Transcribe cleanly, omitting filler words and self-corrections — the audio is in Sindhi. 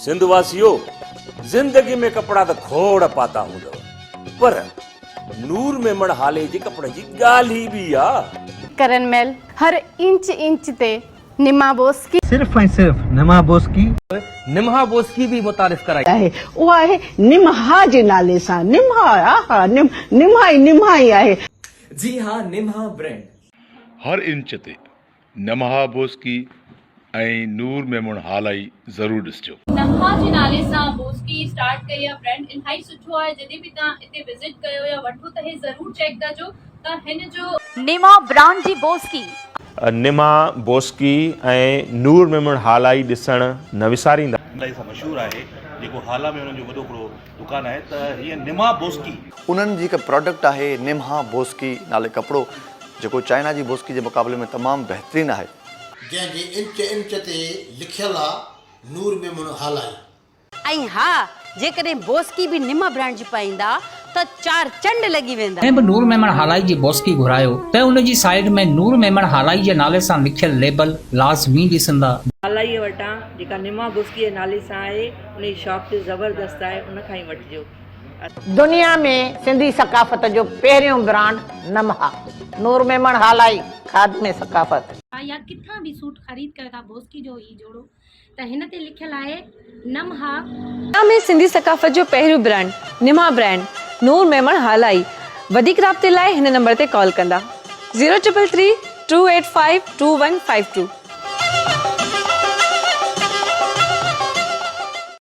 سنڌ واسيو! زندگي ۾ ڪپڙا ته کوڙ پاتا هوندؤ پر نور ميمڻ هالي جي ڪپڙن جي ڳالهه ئي ٻي آ. ڪرن ميل هر انچ انچ تي نما بوسڪي. صرف ۽ صرف نما بوسڪي. نمها بوسڪي به متعارف ڪرائي. آهي اها آهي نمها جي نالي سان نمها آها نمها ئي نمها ئي آهي. جي ها نمها برينڊ. هر انچ تي نمها بوسڪي ۽ نور ميمڻ هالائي ضرور ڏسجو. نمها جي نالي سان بوسڪي اسٽارٽ ڪئي آ برينڊ الهائي سٺو آهي جڏهن به توهان اتي وزٽ ڪيو يا وٺو ته هي ضرور چيڪ ڪجو ته هن جو نما برانڊ جي بوسڪي. نما بوسڪي ۽ نور ميمڻ هالائي ڏسڻ نه وساريندا. نالي سان مشهور آهي جيڪو هالا ۾ انهن جو وڏو هڪڙو دڪان آهي ته هيء نما بوسڪي. انهن جي هڪ پراڊڪٽ آهي نمها بوسڪي نالي ڪپڙو جيڪو چائنا جي بوسڪي جي مقابلي ۾ تمام بهترين آهي. جنهن جي انچ انچ تي لکيل آ نور ميمڻ هالائي. ۽ ها جيڪڏهن بوسڪي به نم برانڊ جي پائيندا ته چار چنڊ لڳي ويندا. جڏهن به نور ميمڻ هالائي جي بوسڪي گهرايو ته ان جي سائيڊ ۾ نور ميمڻ هالائي جي نالي سان لکيل ليبل لازمي ڏسندا. هالائيء وٽان جيڪا نما بوسڪي جي نالي سان آهي ان جي شاپ به زبردست آهي ان کان ئي وٺجو. دنيا ۾ سنڌي ثقافت جو پهريون برانڊ نمها، نور ميمڻ هالائي، خادم ثقافت. يا ڪٿان به سوٽ خريد ڪيو ٿا بوسڪي جو هي جوڙو ته هن تي لکيل آهي نمها. دنيا ۾ سنڌي ثقافت جو پهريون برانڊ نمها برانڊ نور ميمڻ هالائي وڌيڪ رابطي لاء هن نمبر تي ڪال ڪندا zero triple three two eight five two one five two.